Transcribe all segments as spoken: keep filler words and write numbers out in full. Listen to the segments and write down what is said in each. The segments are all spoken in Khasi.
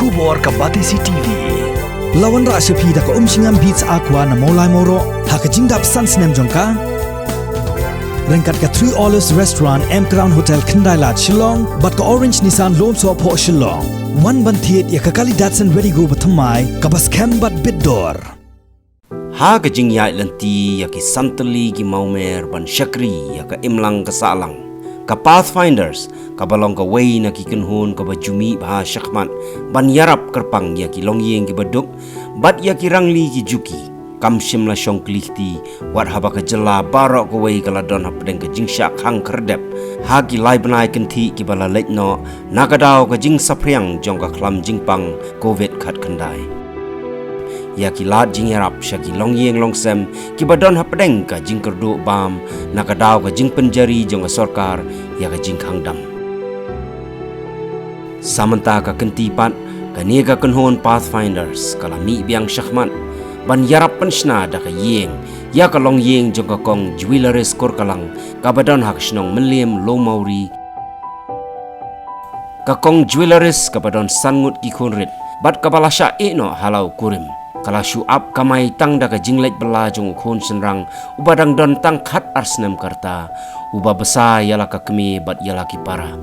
Khubor ka Batesi T V. La wanrah sha phi da ka Umshngam Beats Aqua na Mawlai Mawroh ha ka jingdap san snem jong ka. Ryngkat ka Three Olives Restaurant, M Crown Hotel, Khyndailad, Shillong, bad ka Orange Nissan Lumsohphoh, Shillong. Wan ban thied ïa ka kali Datsun Redi-GO bathymmai kaba skhem bad bit dor. Ha ka jingïaid lynti ïa ki san tylli ki mawmer ban shakri ïa ka imlang ka sahlang, ka Pathfinders kaba long kawei na ki kynhun kaba ju mih bha shakhmat ban ïarap kyrpang ïa ki longïing kiba duk bad ïa ki rangli ki juki, kam shym la shong kli kti, wat haba ka jylla baroh kawei ka la don hapdeng ka jingshah khang khyrdep ha ki lai bnai kynthih kiba la leit noh na ka daw ka jingsaphriang jong ka khlam jingpang Covid khatkhyndai. Ïa ki lad jingïarap sha ki longïing longsem kiba don hapdeng ka jingkyrduh bam na ka daw ka jingpynjari jong ka sorkar ïa ka jingkhang dam. Sa mynta ka kynti pat, kane ka kynhun Pathfinders ka la mih biang shakhmat ban ïarap pynshna da ka ïing ïa ka longïing jong ka Kong Jewelleries Kurkalang kaba don ha ka shnong Mylliem, Lowmawri. Ka Kong Jewelleries kaba don san ngut ki khun rit bad kaba la shah ïeh noh ha la u kurim, ka la shu ap kamai tang da ka jingleit bylla jong u khun shynrang uba dang don tang khatar snem ka rta, uba bsa ïa la ka kmie bad ïa la ki para.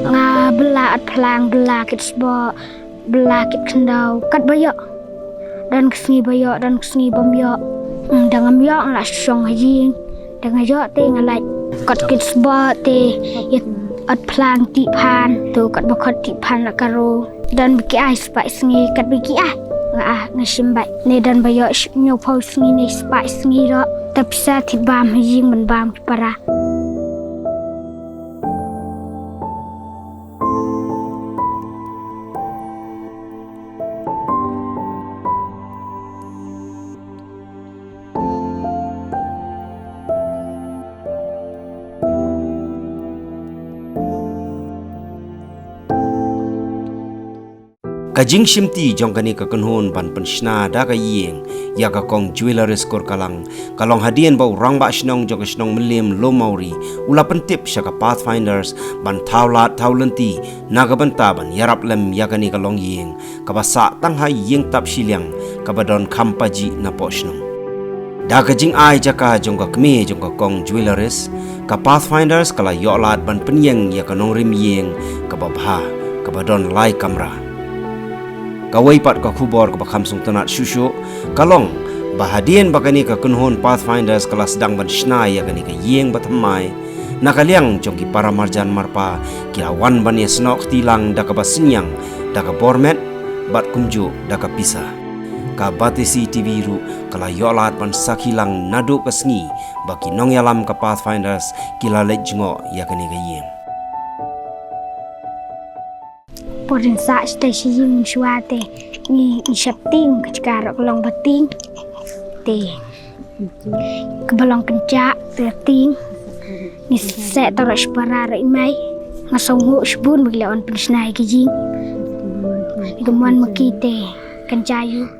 Nga bylla ot phlang, bylla kit sboh, bylla kit khyndew, kat ba ïoh. Don ka sngi ba ïoh, don ka sngi bym ïoh. Hmm, da ngam ïoh nga la shong ha ïing. Da nga ïoh te nga lait kot kit sboh te ïa ot phlang tih phan, to kat ba khot tih phan la ka ro. Don ba ki ai spah sngi, kat ba ki ai nga ah nga shim bad. Ne don ba ïoh sh-, hynñiewphew sngi ne spah sngi ro. Ta pisa thied bam ha ïing ban bam ki para. Ka jingshimti jong kane ka kynhun ban pynshna da ka ïing ïa ka Kong Jewelleries Kurkalang, ka long hadien ba u rangbah shnong jong ka shnong Mylliem Lowmawri u la pyntip sha ka Pathfinders ban thaw lad thaw lynti na ka bynta ban ïarap lem ïa kane ka longïing kaba sah tang ha ïing tap shiliang kaba don kham pajih na poh shnong. Da ka jingai jaka jong ka kmie jong ka Kong Jewelleries, ka Pathfinders ka la ïoh lad ban pynïeng ïa ka nongrim ïing kaba bha, kaba don lai kamra. Kawei pat ka khubor kaba kham sngewtynnat shuh shuh ka long ba hadien ba kane ka kynhun Pathfinders ka la sdang ban shna ïa kane ka ïing bathymmai, na ka liang jong ki para marjan marpa ki la wan ban ïasnoh kti lang da kaba synñiang, da ka bor met bad kumjuh da ka pisa. Ka Batesi T V ruh ka la ïoh lad ban sakhi lang naduh ka sngi ba ki nongïalam ka Pathfinders ki la leit jngoh ïa kane ka ïing. Por ïa sah shatei sha ïing mynshuwa te ngi, ngi sheptieng, ka jaka ruh ka long ba tieng. Te kaba long kynjah te tieng. Ngi seh tang ruh shipara ruh i mei. Nga sngewnguh shibun ba ki la wan pynshna ïa ka ïing. Ngi kumne ma ki te kynjah ïa u.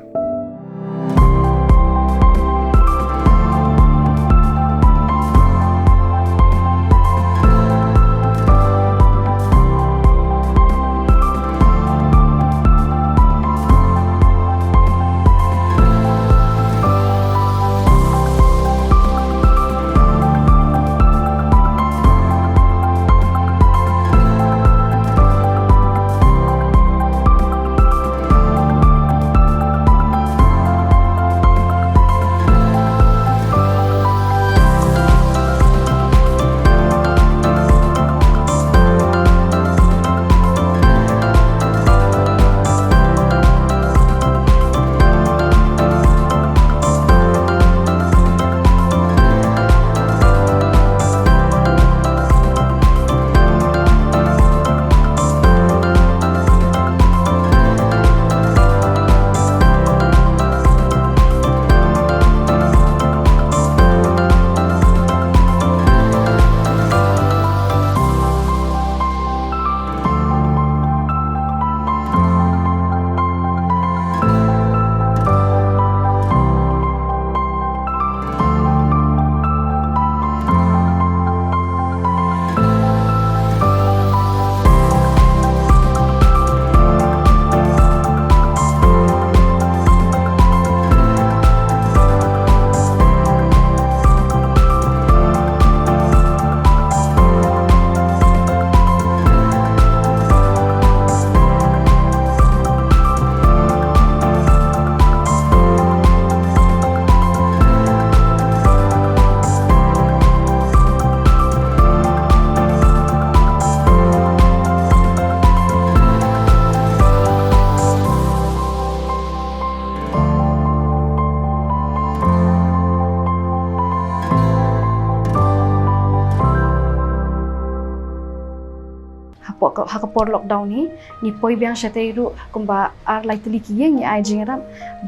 Pok ha ka por lockdown hi, ngi poi biang shatei ruh kumba ar lai tylli ki ïing ngi ai jingïarap.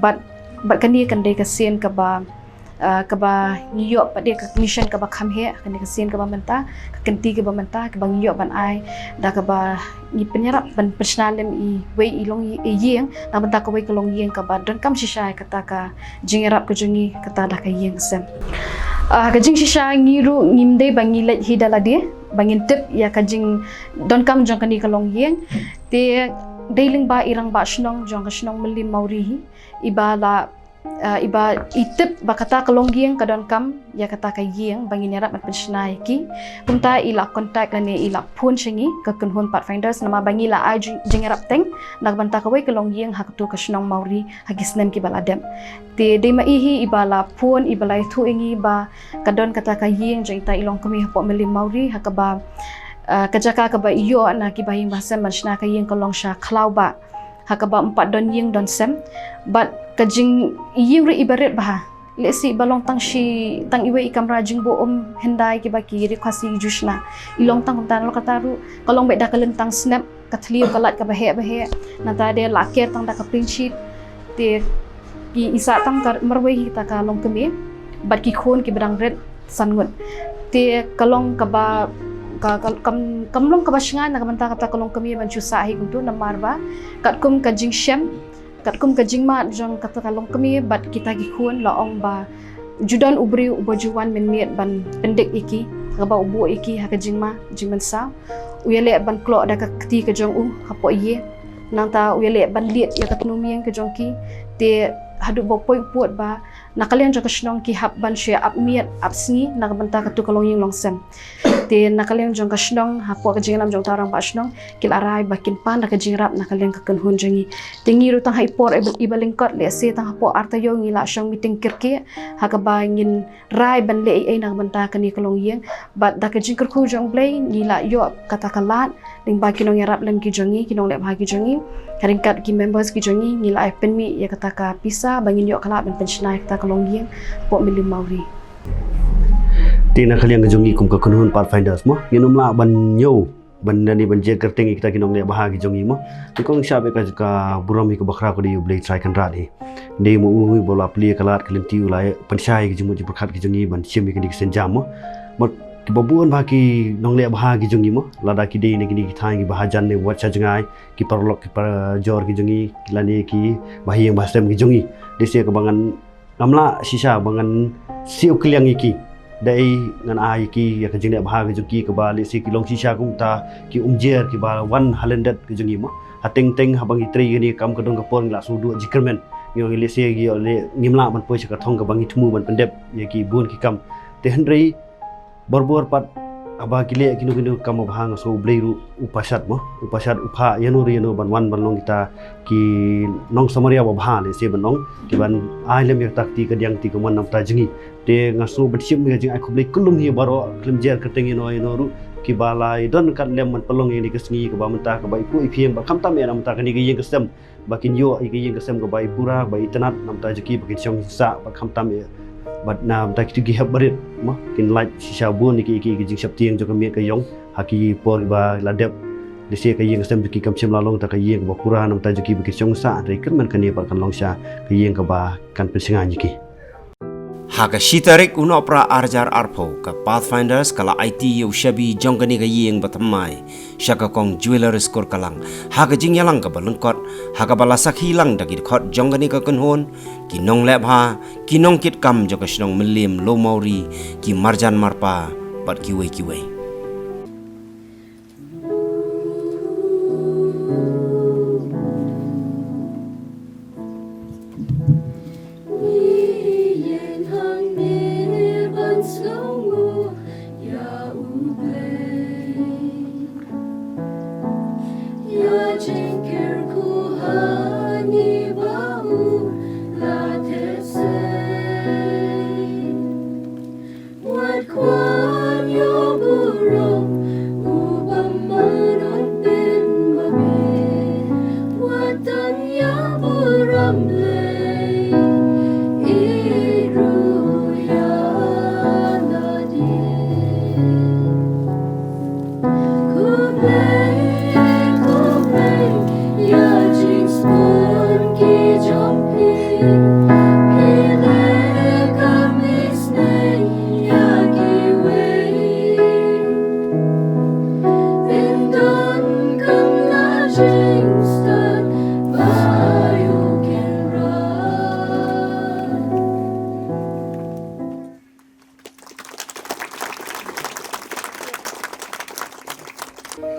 Bad bad kane kan dei ka sien kaba, ah, kaba ngi ïoh pat de ka mission kaba kham heh, kane ka sien kaba mynta, ka kynti kaba mynta kaba ngi ïoh ban ai da kaba ngi pynïarap ban pynshna lem iwei i long i ïing na bynta kawei ka long ïing kaba donkam shisha ïa kata ka jingïarap ka jong ngi kata da ka ïing sem. Ah, ka jingshisha ngi ruh ngim dei ba ngi leit hi da lade ba ngin tip ïa ka jingdonkam jong kane ka long ïing. Te dei lyngba i rangbah shnong jong ka shnong Mylliem Mawrie hi iba la, ah, iba i tip ba kata ka long ïing ka donkam ïa kata ka ïing ba ngin ïarap ban pynshna ïa ki. Kumta i la contact lane i la phone sha ngi ka kynhun Pathfinders namar ba ngi la ai jing- jingïarap teng na ka bynta kawei ka long ïing ha katu ka shnong Mawrie ha ki snem kiba la dep. Te dei ma i hi iba la phone iba la ïathuh ïa ngi ba ka don kata ka ïing jong ita i longkmie hapoh Mylliem Mawrie ha kaba, ah, ka jaka kaba i ïoh na ki bahaïing bahasem ban shna ka ïing ka long sha khlaw ba ha kaba ym pat don ïing don sem. Bad ka jing- ïing ruh iba rit bha. Lehse ba long tang shi tang iwei i kamra jingbuh um hyndai kiba ki ri Khasi ju shna. I long tang kumta na kata ruh ka long beit da ka lyntang snep, ka thliew ka lait kaba heh ba heh. Nangta de la ker tang da ka plynsheet. Te ki i sah tang ka marwei hi kata ka longkmie bad ki khun kiba dang rit san ngut. Te ka long kaba ka, ka kam, kam long kaba shngaiñ na ka bynta kata ka longkmie ban shu sah hi kumtu namar ba katkum ka jingshem, katkum ka jingmad jong kata ka longkmie bad kita ki khun la ong ba ju don u briew uba ju wan mynmiet ban pyndik ïa ki, kaba u buh ïa ki ha ka jingma jingmynsaw. U ïaleh ban kloh da ka kti ka jong u hapoh ïing. Nangta u ïaleh ban lied ïa ka tnum ïing ka jong ki. Te haduh ba u poi u pud ba na ka liang jong ka shnong ki hap ban shu ap miet ap sngi na ka bynta katu ka long ïing long sem. Te na ka liang jong ka shnong hapoh ka jingïalam jong uta u rangbah shnong ki la rai ba kin pan da ka jingïarap na ka liang ka kynhun jong ngi. Te ngi ruh tang ha i por iba, iba lyngkot lehse tang hapoh ar taïew ngi la shong meeting kyrkieh ha kaba ngin rai ban leh ei ei na ka bynta kane ka long ïing. Bad da ka jingkyrkhu jong U Blei ngi la ïoh kata ka lad lyngba ki nongïarap lem ki jong ngi, ki nongleh bha ki jong ngi, ha ryngkat ki members ki jong ngi, ngi la ai pynmih ïa kata ka pisa ba ngin ïoh ka lad ban pynshna ïa kata ka long ïing hapoh Mylliem Mawrie. Te na ka liang ka jong ngi kum ka kynhun Pathfinders mo, ngin ym lah ban ñiew ban nani ban jer kyrteng ïa kita ki nongleh bha ki jong ngi mo. Te kong sha bad ka, ka burom hi kaba khraw ka dei U Blei Trai Kynrad hi. Dei ma u hi ba u la plie ka lad ka lynti, u la pynshai ïa ki jingmut jingpyrkhat ki jong ngi ban shim ïa kine ki sienjam mo. Bad kiba bun bha ki nongleh bha ki jong ngi mo, lada ki dei na kine ki thaiñ kiba hajan ne wat sha jngai, ki paralok ki parajor ki jong ngi, lane ki bahaïing bahasem ki jong ngi. Dei shisha kaba ngan, ngam lah shisha ba ngan siew kylliang ïa ki. Dei ngan ai ïa ki ïa ka jingleh bha ka jong ki kaba lehse ki long shisha kumta ki umjer kiba wan ha lyndet ka jong ngi mo. Ha teng teng haba ngi trei kane ka kam ka don ka por ngi la sngewduh jingkyrmen. Ngi ong lehse ngi ïoh leh ngim lah ban poi sha ka thong kaba ngi thmu ban pyndep ïa ki bun ki kam. Te hynrei barabor pat haba ki leh kino kino kam babha nga sngew U Blei ruh u pynshad mo, u pynshad, u phah ïano re ïano ban wan ban long kita ki nongsamaria babha lehse ban ong, ki ban ai lem ïa kata ka kti kadiang kti kamon na ka bynta jong ngi. Te nga sngew ban shim ïa ka jingai khublei khlem hi baroh, khlem jer kyrteng ïano ïano ruh kiba la ïadon kat lem ban pynlong ïa kane ka sngi kaba mynta kaba i puh i phieng bad khamtam ïa na ka bynta kane ka ïing ka sem, ba kin ïoh ïa ka ïing ka sem kaba i pura, ba i tynnad na ka bynta jong ki, ba kin shong sah bad khamtam ïa, bad na ka bynta kito ki hep barit mo, kin lait shisha bun ïa ki, ïa ki, ïa ki jingsheptieng jong ka miet ka ïong ha ki por ba la dep. Lehse ka ïing ka sem jong ki kam shym la long ta ka ïing kaba pura na ka bynta jong ki ba kin shong sah, hynrei kyrmen kane pat kan long sha ka ïing kaba kan pynshngaiñ ïa ki. Ha ka shi tarik u Nohprah ar hajar arphew, ka Pathfinders ka la aiti ïa u shabi jong kane ka ïing ba thymmai sha ka Kong Jewelleries Kurkalang ha ka jingïalang kaba lyngkot, ha kaba la sakhi lang da ki dkhot jong kane ka kynhun, ki nongleh bha, ki nongkitkam jong ka shnong Mylliem Lawmawrie, ki marjan marpa bad kiwei kiwei.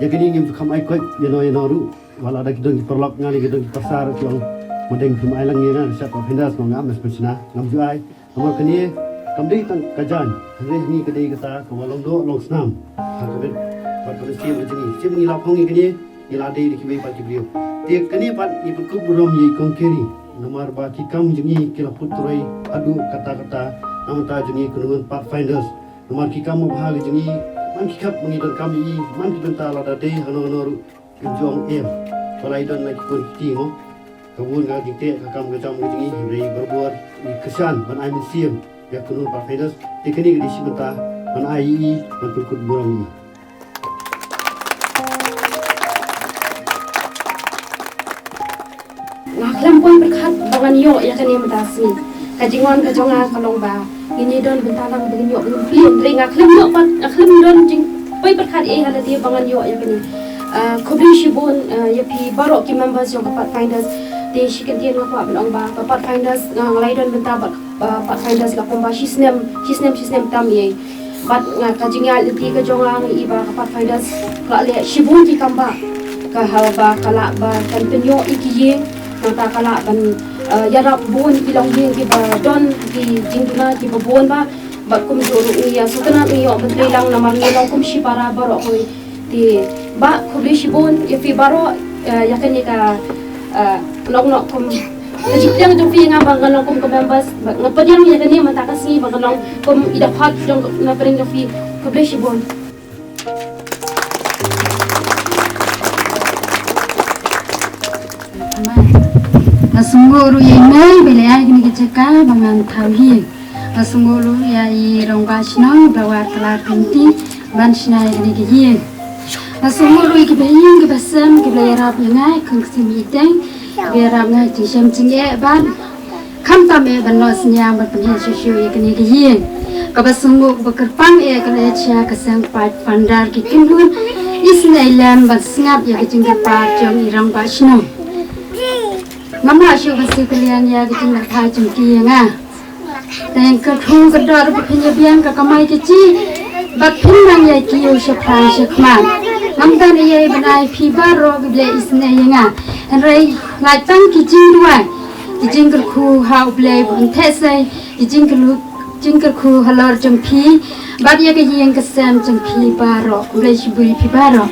Ïa kine ngim ju kham ai koit ïa no ïa no ruh. Wat la da ki don ki paralok, nga ne ki don ki pasar ki ong, ma dang phim ai lang ïa nga, sha Pathfinders, nga, nga, mes pynshna, ngam ju ai. Namar kane kam dei tang ka jaiñ, hynrei hangne ka dei kata kaba long doh long snam ha ka mynsiem ka jong ngi. Shim ngi la phong ïa kane, ngi la dei da kiwei pat ki briew. Te kane pat ngi pynkut burom ïa i Kong Kerry, namar ba ki kam jong i ki la put trei haduh katta katta na bynta jong ngi kynhun Pathfinders. Namar ki kam bha ka jong i, man ki khap ba ngi donkam ïa i, man ki bynta lada dei hano hano ruh, kim ju ong em. Ba la i don na ki khun ki kti mo. Ka bun ka jingteh ka kam ka jam ka jong i, hynrei barabor i kyrshan ban ai mynsiem ïa kynhun Pathfinders. Te kane ka dei shi bynta ban ai ïa i, ban pynkut burom ïa i. Nga khlem poi pyrkhat ba ngan ïoh ïa kane mynta sngi. Ka jingwan ka jong nga ka long ba ngin ïa don bynta lang ba ngin ïoh ban plie, hynrei nga khlem ïoh pat, nga khlem don jingpoi pyrkhat ei ha lade ba ngan ïoh ïa kane. Ah, khublei shibun, ah, ïa phi baroh ki members jong ka Pathfinders. Te shi kyntien nga kwah ban ong ba ka Pathfinders, nga, nga la ïa don bynta bad, ah, Pathfinders la kumba shi snem, shi snem, shi snem tam ei. Bad nga, ka jingïaid lynti ka jong nga, nga i ba ka Pathfinders ka la leh shibun ki kam ba ka haba ka lah ba kan pynïoh ïa ki ïing, nangta ka lah ban, eh, ïarap bun ki longïing kiba don ki jingduna kiba bun ba. Bad kumjuh ruh ngi ïa sngewtynnat ngi ïoh ban trei lang namar ngi long kum shi para baroh kawei. Te ba khublei shibun ïa phi baroh, eh, ïa kane ka, eh, long noh kum ka jingpdiang jong phi ïa nga ba ngan long kum ka members, ba nga pdiang ïa kane mynta ka sngi ba ngan long kum i da phad jong na pdeng jong phi. Khublei shibun. Nga sngewbha ruh ïa i mei ba la ai kane ka jaka ba ngan thaw ïing. Nga sngewbha ruh ïa i rangbah shnong ba wad ka lad ka lynti ban shna ïa kane ka ïing. Nga sngewbha ruh ïa kiba ïing kiba sem kiba la ïarap ïa nga, kong Ksing Iteng, kiba ïarap nga jingshem jingeh bad khamtam eh ban noh synñiang ban pynheh shuh shuh ïa kane ka ïing. Kaba sngewbha kyrpang eh ka la ïa sha ka seng Pathfinder ki kynhun isynei lem ban sngap ïa ka jingkyrpad jong i rangbah shnong. Ngam lah shuh ban sngewkylliang ïa ka jinglah phai jong ki ïa nga. Teng ka kyrkhu ka dor ba phin ïa biang ka kamai ka jing bad phin nang ïa kiew shaphang shakhmat. Ngam don ei ei ban ai phi baroh ki Blei isynei ïa nga. Hynrei lait tang ki jingduwai, ki jingkyrkhu ha U Blei ba un theh sei, ki jingkyrkhu, jingkyrkhu halor jong phi bad ïa ka ïing ka sem jong phi baroh. Khublei shibun ïa phi baroh.